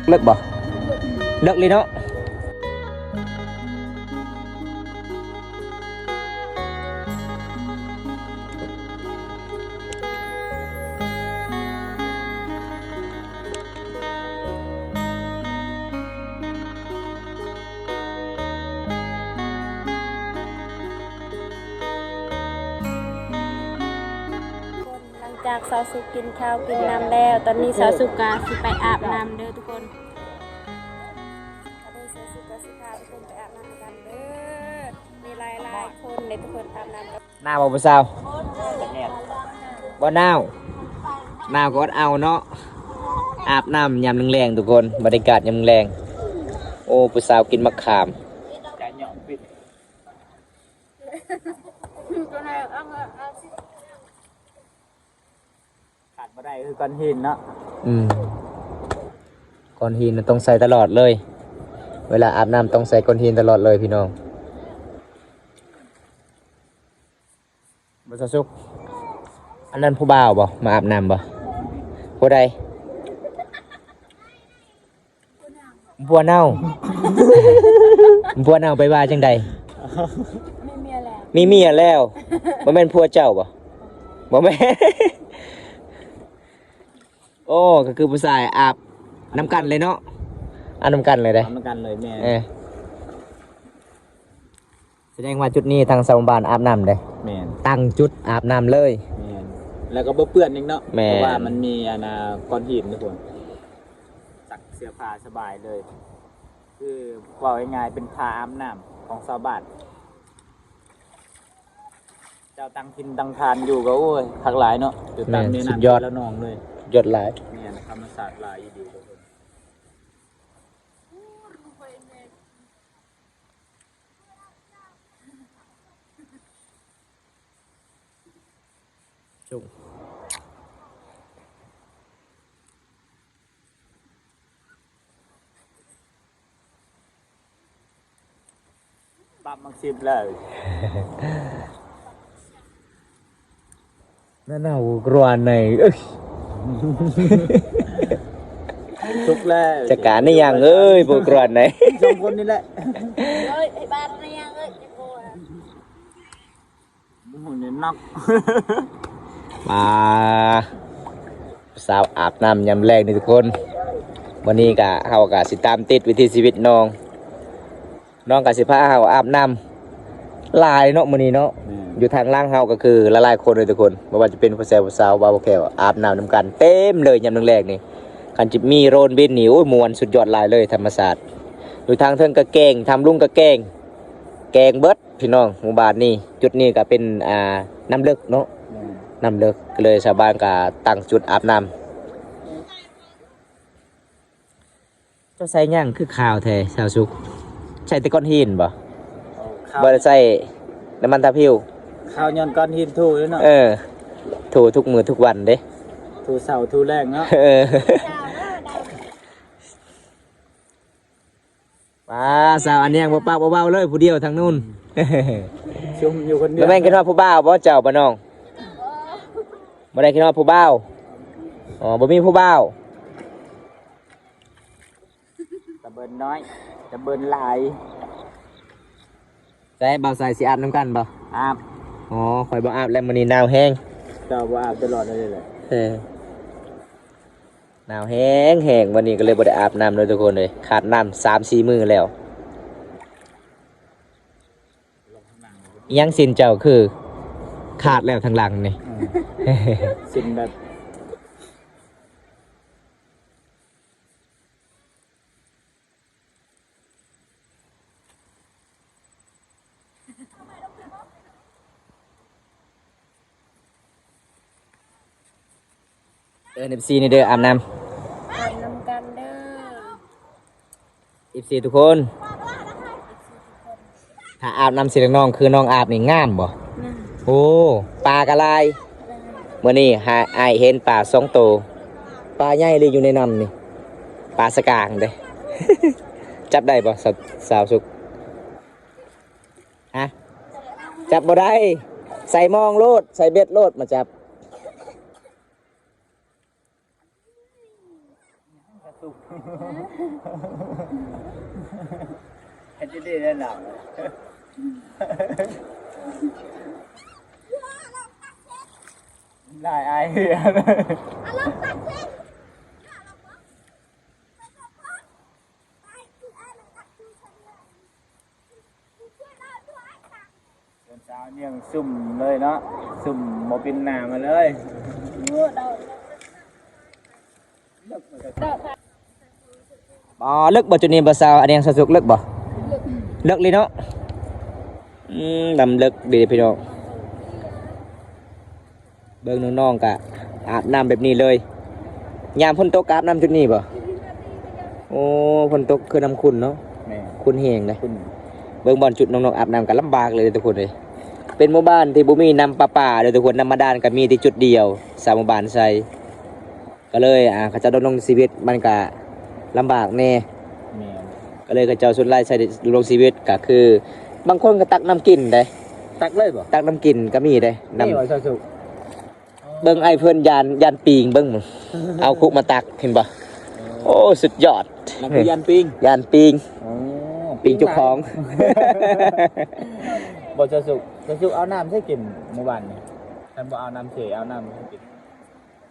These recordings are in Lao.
ເລິກບໍ່? ເລິກເລີຍເນາະ. ຫຼັງຈາກສາວສຸກກິນເຂົ້າກິນນ້ຳແລ້ວ ຕອນນີ້ສາວສຸກກະຊິໄປອາບນ້ຳເດີທຸກຄົນ. ຕອນນີ້ສາວສຸກກະຊິພາທຸກຄົນໄປອາບນ້ຳນຳກັນເດີ. ມີຫຼາຍໆຄົນເດ້ທຸກຄົນ ອາບນ້ຳກັນ. ໜາວບໍ່ຜູ້ສາວ? ບໍ່ໜາວ. ໜາວກໍອົດເອົາເນາະ. ອາບນ້ຳຍາມແລງໆ ທຸກຄົນ ບັນຍາກາດຍາມແລງ. ໂອ້ ຜູ້ສາວກິນໝາກຂາມ. ຂາດບໍ່ໄດ້ຄືກ້ອນຫີນເນາະ. ອືມ ກ້ອນຫີນນະຕ້ອງໃສ່ຕະຫຼອດເລີຍ. ເວລາອາບນ້ຳຕ້ອງໃສ່ກ້ອນຫີນຕະຫຼອດເລີຍພີ່ນ້ອງ. ບໍ່ສາວສຸກ ອັນນັ້ນຜູ້ບ່າວບໍ່? ມາອາບນ້ຳບໍ່? ຜູ້ໃດ? ຜົວເນົ່າ. ຜົວເນົ່າໄປວ່າຈັ່ງໃດ? ມີເມຍແລ້ວ. ມີເມຍແລ້ວ. ບໍ່ແມ່ນຜົວເຈົ້າບໍ່? ບໍ່ແມ່ນ. ໂອ້ ກໍຄືຜູ້ຊາຍອາບນຳກັນເລີຍເນາະ. ອາບນຳກັນເລີຍເດ້. ອາບນຳກັນເລີຍ ແມ່ນ. ເອີ ສະແດງວ່າຈຸດນີ້ທາງຊາວບ້ານອາບນ້ຳເດ້. ແມ່ນ. ຕັ້ງຈຸດອາບນ້ຳເລີຍ. ແມ່ນ. ແລ້ວກໍບໍ່ເປື້ອນອີກເນາະ. ແມ່ນ. ເພາະວ່າມັນມີອັນນ່າ ກ້ອນຫີນທຸກຄົນ. ຊັກເສື້ອຜ້າສະບາຍເລີຍ. ຄືເວົ້າງ່າຍໆ ເປັນທ່າອາບນ້ຳຂອງຊາວບ້ານ. ເຈົ້າຕັ້ງຖິ່ນຕັ້ງຖານຢູ່ກໍ ໂອ້ຍ ຄັກຫຼາຍເນາະ. ຢູ່ຕາມແມ່ນ້ຳແຕ່ລະໜອງເລີຍ. ແມ່ນ ສຸດຍອດ. ຍອດຫຼາຍ. ແມ່ນ ທຳມະຊາດຫຼາຍອີ່ຫຼີທຸກຄົນ. ປັບມັກສິບແລ້ວ. ໜາວກວ່າໃນ ເອີຍ ສຸກແລ້ວ. ຈັດການນີ້ຫຍັງເອີຍ ພວກກວນໃນ ສອງຄົນນີ້ແຫຼະ. ເອີຍ ໄອ້ບ້ານນີ້ຫຍັງເອີຍ ໂອ້ຍ ໜັກ. ອ່າ ສາວອາບນ້ຳຍາມແລງນີ້ທຸກຄົນ. ມື້ນີ້ກະ ເຮົາກະຊິຕາມຕິດວິຖີຊີວິດນ້ອງ. ນ້ອງກໍຊິພາເຮົາອາບນ້ຳຫຼາຍເນາະມື້ນີ້ເນາະ. ແມ່ນ. ຢູ່ທາງຫຼັງເຮົາກໍຄືຫຼາຍໆຄົນເລີຍທຸກຄົນ ບໍ່ວ່າຈະເປັນຜູ້ຊາຍຜູ້ສາວ ບ່າວແກ້ວ ອາບນ້ຳນຳກັນເຕັມເລີຍຍາມແລງໆນີ້. ຄັນຈະມີໂດຣນບິນນີ້ ໂອ້ຍ ມ່ວນສຸດຍອດຫຼາຍເລີຍ ທຳມະຊາດ. ຢູ່ທາງເທິງກໍແກ້ງ ທາງລຸ່ມກໍແກ້ງ ແກ້ງເບິດພີ່ນ້ອງ ໝູ່ບ້ານນີ້. ຈຸດນີ້ກໍເປັນ ອ່າ ນ້ຳເລິກເນາະ. ແມ່ນ. ນ້ຳເລິກ ກໍເລີຍຊາວບ້ານກໍຕັ້ງຈຸດອາບນ້ຳ. ເຈົ້າໃສ່ຫຍັງຄືຂາວແທ້ ສາວສຸກ? ໃສ່ແຕ່ກ້ອນຫີນບໍ່? ບໍ່ໄດ້ໃສ່ນ້ຳມັນທາຜິວ? ຂາວຍ້ອນກ້ອນຫີນຖູເນາະ. ເອີ ຖູທຸກມື້ທຸກວັນເດ້. ຖູເຊົ້າຖູແລງເນາະ. ເອີ ປ້າ ສາວອັນຍັງບໍ່ປາກບໍ່ເວົ້າເລີຍ ຜູ້ດຽວທາງນູ້ນ. ຊຸມຢູ່ຄົນດຽວ. ບໍ່ແມ່ນຄິດຮອດຜູ້ບ່າວບໍ່ເຈົ້າ ບໍ່ນ້ອງ? ບໍ່ໄດ້ຄິດຮອດຜູ້ບ່າວ? ອໍ ບໍ່ມີຜູ້ບ່າວ. ຕະເບິ່ນນ້ອຍ ຕະເບິ່ນຫຼາຍ. ໃສ ບ່າວໃສ ຊິອາບນຳກັນບໍ່? ອາບ. ອໍ ຂ້ອຍບໍ່ອາບແລ້ວ ມື້ນີ້ໜາວແຮງ. ເຈົ້າບໍ່ອາບຕະຫຼອດເລີຍແຫຼະ. ເອີ ໜາວແຮງໆ ມື້ນີ້ກໍເລີຍບໍ່ໄດ້ອາບນ້ຳເລີຍທຸກຄົນເອີຍ. ຂາດນ້ຳສາມສີ່ມື້ແລ້ວ. ອີຫຍັງ ສິ້ນເຈົ້າຄືຂາດແລ້ວທາງຫຼັງນີ້? ເອີ ສິ້ນແບບ ເອີ້ນເອັຟຊີນີ້ເດີ ອາບນ້ຳ ອາບນຳກັນເດີ ເອັຟຊີທຸກຄົນ. ຖ້າອາບນ້ຳຊິລະນ້ອງ ຄືນ້ອງອາບນີ້ງາມບໍ່? ງາມ. ໂອ້ ປາກໍຫຼາຍ. ງາມ. ມື້ນີ້ຫາ ອ້າຍເຫັນປາສອງໂຕ ປາໃຫຍ່ເລີຍຢູ່ໃນນ້ຳນີ້ ປາສະກາງເດ້. ຈັບໄດ້ບໍ່ ສາວ ສາວສຸກ? ຮະ? ຈັບບໍ່ໄດ້. ໃສ່ມອງໂລດ ໃສ່ເບັດໂລດ ມາຈັບ. ຫຼາຍອາຍເຫື່ອ. ເພື່ອນສາວຍັງຊຸ່ມເລີຍເນາະ, ຊຸ່ມບໍ່ປິ່ນໜ້າມາເລີຍ. ອໍ ເລິກບໍ່ຈຸດນີ້ບໍ່ສາວ? ອັນນີ້ສາວສຸກເລິກບໍ່? ເລິກ ເລິກລີ້ເນາະ. ອືມ ດຳເລິກດີພີ່ນ້ອງ. ເບິ່ງນ້ອງໆກະອາບນ້ຳແບບນີ້ເລີຍ. ຍາມຝົນຕົກກະອາບນ້ຳຈຸດນີ້ບໍ່? ໂອ້ ຝົນຕົກຄືນ້ຳຂຸ່ນເນາະ. ແມ່ນ ຂຸ່ນແຮງເດ້. ຂຸ່ນ. ເບິ່ງບ່ອນຈຸດນ້ອງໆອາບນ້ຳກະລຳບາກເລີຍທຸກຄົນເອີຍ. ເປັນໝູ່ບ້ານທີ່ບໍ່ມີນ້ຳປະປາເດີທຸກຄົນ, ນ້ຳບາດານກະມີແຕ່ຈຸດດຽວ ຊາວໝູ່ບ້ານໃຊ້. ກໍເລີຍ ອ່າ ເຂົາເຈົ້າດຳລົງຊີວິດມັນກະລຳບາກແດ່. ແມ່ນ. ກໍເລີຍເຂົາເຈົ້າສ່ວນຫຼາຍໃຊ້ດຳລົງຊີວິດ ກໍຄືບາງຄົນກໍຕັກນ້ຳກິນເດ້. ຕັກເລີຍບໍ່? ຕັກນ້ຳກິນກໍມີເດ້. ນ້ຳ ນີ້ວ່າຊາວສຸກ. ເບິ່ງອ້າຍເພິ່ນຢ້ານ ຢ້ານປີງ ເບິ່ງ ເອົາຄຸມາຕັກ ເຫັນບໍ່? ໂອ້ ສຸດຍອດ. ນັ້ນຄືຢ້ານປີງ. ຢ້ານປີງ. ອໍ ປີງເຈົ້າຂອງ. ບໍ່ ຊາວສຸກ ຊາວສຸກເອົານ້ຳໃສກິນມື້ວານນີ້? ຄັນບໍ່ເອົານ້ຳເສ ເອົານ້ຳໃສກິນ?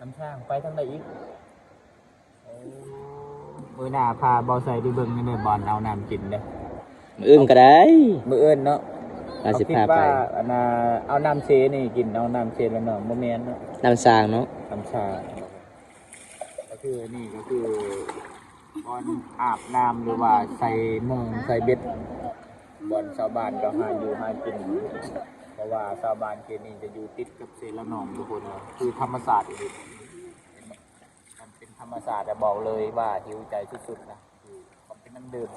ນ້ຳຊ້າງ. ໄປທາງໃດອີກ? ໂອ້ ມື້ໜ້າພາບ່າວໄຊໄປເບິ່ງແດ່ ບ່ອນເອົານ້ຳກິນເດ້. ມື້ອື່ນກໍໄດ້. ມື້ອື່ນເນາະ ອາດຊິພາໄປ. ເອົາຄິດວ່າ ອັນນ່າ ເອົານ້ຳເຊນີ້ກິນ ເອົານ້ຳເຊລະໜອງ ບໍ່ແມ່ນເນາະ. ນ້ຳສ້າງເນາະ. ນ້ຳສ້າງ. ກໍຄືນີ້ກໍຄືບ່ອນອາບນ້ຳ ຫຼືວ່າໃສ່ໂມງໃສ່ເບັດ ບ່ອນຊາວບ້ານເຂົາຫາຢູ່ຫາກິນ. ເພາະວ່າຊາວບ້ານເຂດນີ້ຈະຢູ່ຕິດກັບເຊລະໜອງທຸກຄົນເນາະ ຄືທຳມະຊາດອີ່ຫຼີ. ມັນເປັນທຳມະຊາດ ແລະ ບອກເລີຍວ່າຫິວໃຈສຸດໆນະ ຄືຄວາມເປັນດັ້ງເດີມ.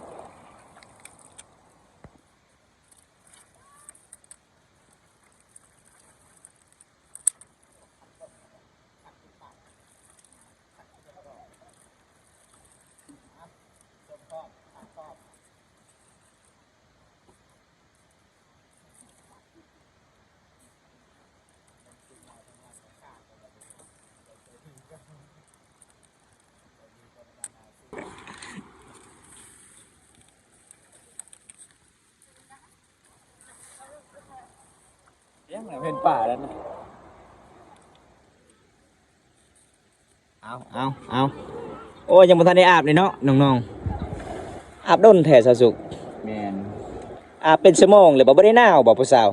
ຍັງເຫັນປ່າແລ້ວນະ. ເອົາ ເອົາ ເອົາ ໂອ້ຍ ຍັງບໍ່ທັນໄດ້ອາບເລີຍເນາະນ້ອງໆ. ອາບດົນແທ້ຊາວສຸກ. ແມ່ນ. ອາບເປັນຊົ່ວໂມງແລ້ວບໍ່ ບໍ່ໄດ້ໜາວບໍ່ຜູ້ສາວ?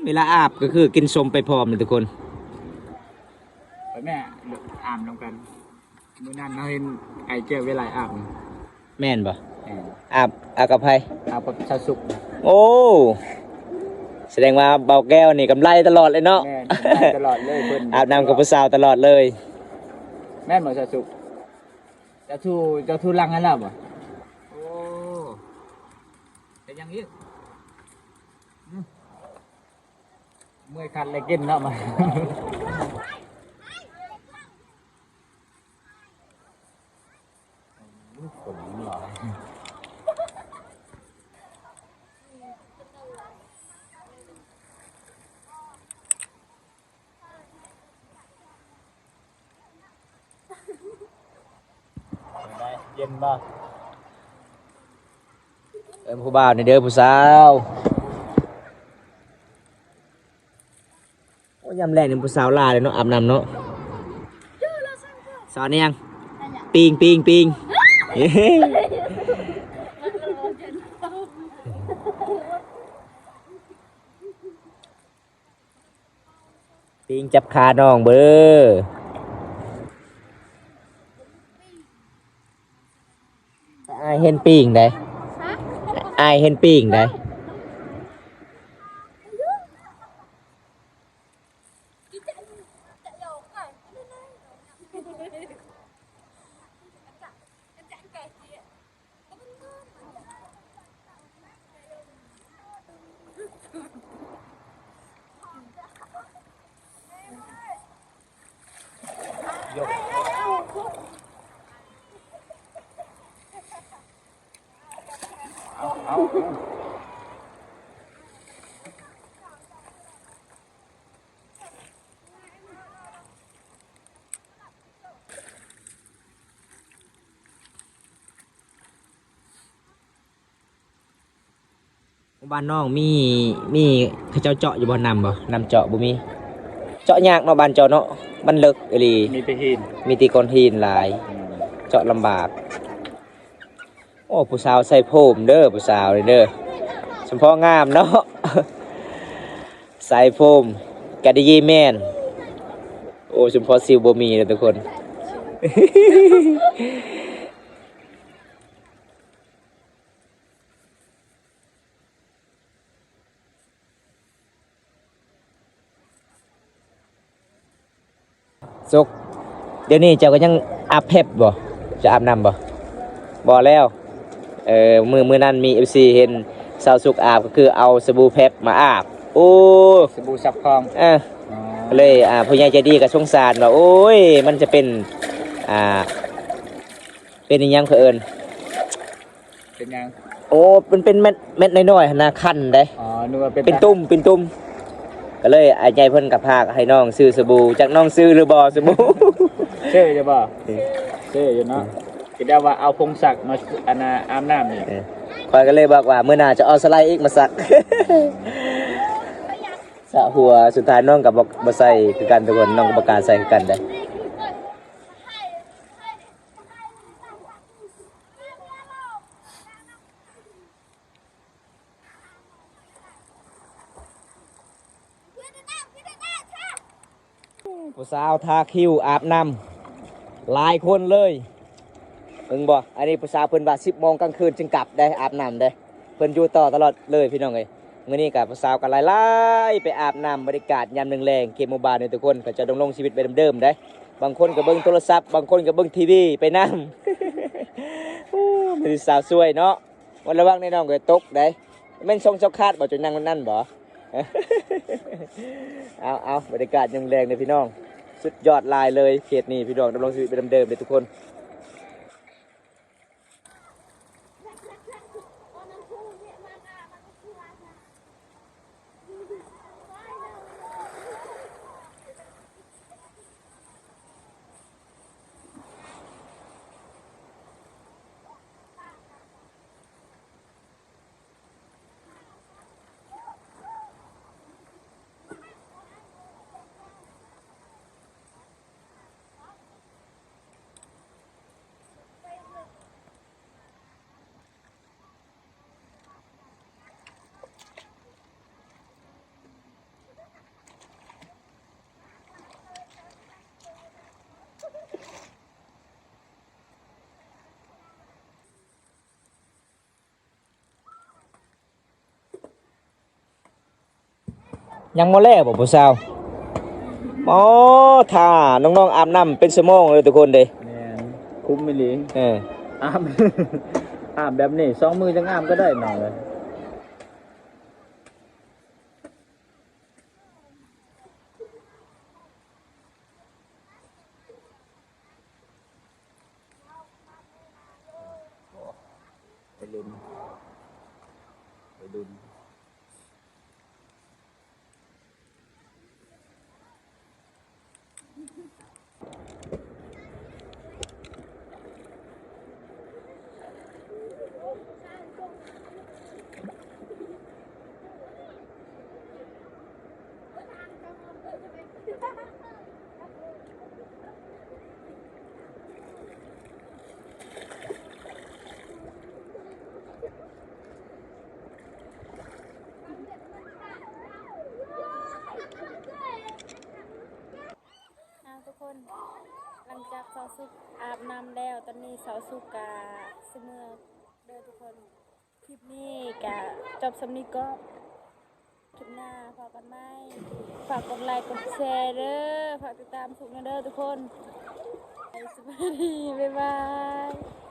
ເວລາອາບກໍຄືກິນສົ້ມໄປພ້ອມເລີຍທຸກຄົນ. ໄປແມ່ ອາບນຳກັນ. ມື້ນັ້ນເຮົາເຫັນໄອ້ແກ້ວເວລາອາບ. ແມ່ນບໍ່? ແມ່ນ. ອາບ ອາບກັບໃຜ? ອາບກັບຊາວສຸກ. ໂອ້ ສະແດງວ່າບ່າວແກ້ວນີ້ກຳໄລຕະຫຼອດເລີຍເນາະ. ແມ່ນ ກຳໄລຕະຫຼອດເລີຍເພິ່ນ. ອາບນ້ຳກັບຜູ້ສາວຕະຫຼອດເລີຍ. ແມ່ນບໍ່ຊາວສຸກ? ເຈົ້າຖູ ເຈົ້າຖູຫຼັງໃຫ້ລາວບໍ່? ໂອ້ ເປັນຫຍັງອີກ? ອືມ ເມື່ອຍຄັນແລ້ວກິນເນາະ ມາ. ເປັນໃດ ເຢັນບໍ່? ເອີ້ນຜູ້ບ່າວແດ່ເດີ ຜູ້ສາວ. ໂອ້ຍ ຍາມແລງນີ້ຜູ້ສາວຫຼາຍເລີຍເນາະ ອາບນ້ຳເນາະ. ສາວແນງ ປີ້ງ ປີ້ງ ປີ້ງ. ປີ້ງຈັບຂານ້ອງເດີ້. ອ້າຍເຫັນປີ້ງໃດ. ຮະ? ອ້າຍເຫັນປີ້ງໃດ. ເອົາ ເອົາ ເອົາ. ເ ບ້ານນ້ອງມີ ມີເຂົາເຈົ້າເຈາະຢູ່ບໍ່? ນ້ຳບໍ່? ນ້ຳເຈາະບໍ່ມີ. ເຈາະຍາກເນາະ ບ້ານເຈົ້າເນາະ, ມັນເລິກອີ່ຫຼີ. ມີແຕ່ຫີນ ມີແຕ່ກ້ອນຫີນຫຼາຍ. ອືມ ເຈາະລຳບາກ. ໂອ້ ຜູ້ສາວໃສ່ໂຟມເດີ ຜູ້ສາວນີ້ເດີ. ສົມພໍງາມເນາະ ໃສ່ໂຟມກະດີເຢແມ່ນ. ໂອ້ ສົມພໍຊິວບໍ່ມີເດີທຸກຄົນ. ສຸກ, ດຽວນີ້ເຈົ້າກໍຍັງອາບແພັບບໍ່? ຈະອາບນ້ຳບໍ່? ບໍ່ແລ້ວ. ເອີ ມື້ ມື້ນັ້ນມີເອັຟຊີເຫັນສາວສຸກອາບ ກໍຄືເອົາສະບູແພັບມາອາບ. ໂອ້ ສະບູຊັບຄອງ. ເອີ ອໍ ກໍເລີຍ ອ່າ ຜູ້ໃຫຍ່ໃຈດີກໍສົງສານວ່າ ໂອ້ຍ ມັນຈະເປັນ ອ່າ ເປັນອີ່ຫຍັງເຂົາເອີ້ນ ເປັນຫຍັງ? ໂອ້ ມັນເປັນເມັດ ເມັດນ້ອຍໆຫັ້ນນະ ຄັນເດ້. ອໍ ນຶກວ່າເປັນ ເປັນຕຸ່ມ ເປັນຕຸ່ມ. ກໍເລີຍອ້າຍໃຫຍ່ເພິ່ນກໍພາໃຫ້ນ້ອງຊື້ສະບູ, ຈັກນ້ອງຊື້ຫຼືບໍ່ສະບູ? ຊື້ຢູ່ບໍ່? ເອີ ຊື້ຢູ່ເນາະ. ເອີ ຄິດວ່າເອົາຜົງຊັກມາ ອັນນ່າ ອາບນ້ຳນີ້. ເອີ ຂ້ອຍກໍເລີຍບອກວ່າ ມື້ໜ້າຈະເອົາສະໄລອີກມາຊັກ ສະຫົວ. ສຸດທ້າຍນ້ອງກໍບໍ່ ບໍ່ໃສ່ຄືກັນທຸກຄົນ, ນ້ອງກໍບໍ່ກ້າໃສ່ຄືກັນເດ້. ຜູ້ສາວທາຄິວອາບນ້ຳຫຼາຍຄົນເລີຍ ເບິ່ງບໍ່? ອັນນີ້ຜູ້ສາວເພິ່ນວ່າສິບໂມງກາງຄືນຈຶ່ງກັບເດ້ ອາບນ້ຳເດ້. ເພິ່ນຢູ່ຕໍ່ຕະຫຼອດເລີຍພີ່ນ້ອງເອີຍ. ມື້ນີ້ກໍຜູ້ສາວກໍຫຼາຍໆ ໄປອາບນ້ຳ. ບັນຍາກາດຍາມແລງໆ ເຂດໝູ່ບ້ານນີ້ທຸກຄົນ ເຂົາເຈົ້າດຳລົງຊີວິດແບບເດີມໆເດ້. ບາງຄົນກໍເບິ່ງໂທລະສັບ, ບາງຄົນກໍເບິ່ງທີວີໄປນຳ. ໂອ້ ມີແຕ່ສາວສວຍເນາະ. ລະວັງແນ່ ນ້ອງກໍຕົກໄດ໋. ແມ່ນຊ່ອງເຈົ້າຄາດບໍ່ ເຈົ້ານັ່ງນັ້ນບໍ່? ເອົາໆ ບັນຍາກາດຍາມແລງເດີພີ່ນ້ອງ. ສຸດຍອດຫຼາຍເລີຍເຂດນີ້ພີ່ນ້ອງ, ດຳລົງຊີວິດແບບເດີມເດີທຸກຄົນ. ຍັງບໍ່ແລ້ວບໍ່ຜູ້ສາວ? ອໍ ຖ້ານ້ອງໆອາບນ້ຳເປັນຊົ່ວໂມງເລີຍທຸກຄົນເດ້. ແມ່ນ ຄຸ້ມອີ່ຫຼີ ເອີ ອາບ ອາບແບບນີ້ສອງມື້ຈັ່ງອາບກໍໄດ້ນ້ອງເອີຍ. ໄປລຸ້ນ ໄປລຸ້ນ. ອ່າ ທຸກຄົນ ຫຼັງຈາກສາວສຸກອາບນ້ຳແລ້ວ ຕອນນີ້ສາວສຸກກະຊິເມືອເດີທຸກຄົນ. ຄລິບນີ້ກະຈົບສ່ຳນີ້ເກາະ, ຄລິບໜ້າພໍ້ກັນໃໝ່. ຝາກກົດໄລກົດແຊເດີ, ຝາກຕິດຕາມສຸກແດ່ເດີທຸກຄົນ. ສະບາຍດີ ບາຍບາຍ.